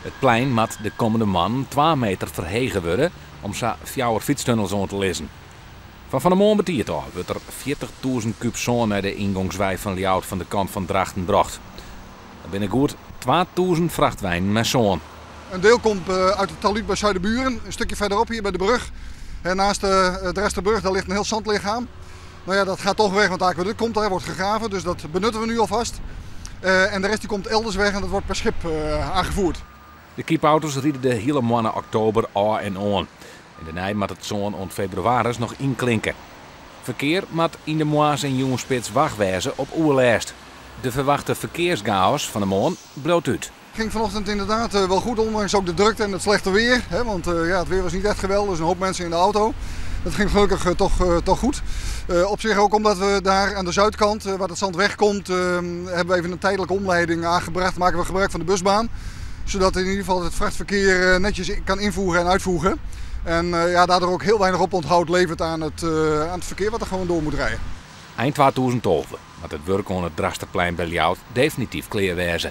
It plein moat de kommende moannen twa meter ferhege wurde om sa fjouwer fytstunnels oan te lizzen. Fan fan 'e moarn betiid ôf wurdt der 40.000 kúb sân nei de yngongswei fan Ljouwert fan de kant fan Drachten brocht. Dat binne goed 2000 frachtweinen mei sân. Een deel komt uit het talud bij Zuiderburen, een stukje verderop hier bij de brug. Naast de Drachtsterbrug, daar ligt een heel zandlichaam. Nou ja, dat gaat toch weg, want de aquaduct komt daar, wordt gegraven, dus dat benutten we nu alvast. En de rest die komt elders weg en dat wordt per schip aangevoerd. De kypauto's ride de hiele moanne oktober ôf en oan. En dêrnei moat it sân oant febrewaris noch ynklinke. Ferkear moat yn de moarns- en jûnsspits wach wêze op oerlêst. De ferwachte ferkearsgaos fan 'e moarn bliuwt út. Ging vanochtend inderdaad wel goed, ondanks ook de drukte en het slechte weer. Hè, want ja, het weer was niet echt geweldig, dus een hoop mensen in de auto. Dat ging gelukkig toch goed. Op zich ook omdat we daar aan de zuidkant, waar het zand wegkomt, hebben we even een tijdelijke omleiding aangebracht. Maken we gebruik van de busbaan, zodat in ieder geval het vrachtverkeer netjes kan invoegen en uitvoegen. En ja, daardoor ook heel weinig oponthoud levert aan het verkeer wat er gewoon door moet rijden. Ein 2012 moat it wurk oan it Drachtsterplein by Ljouwert definityf klear wêze.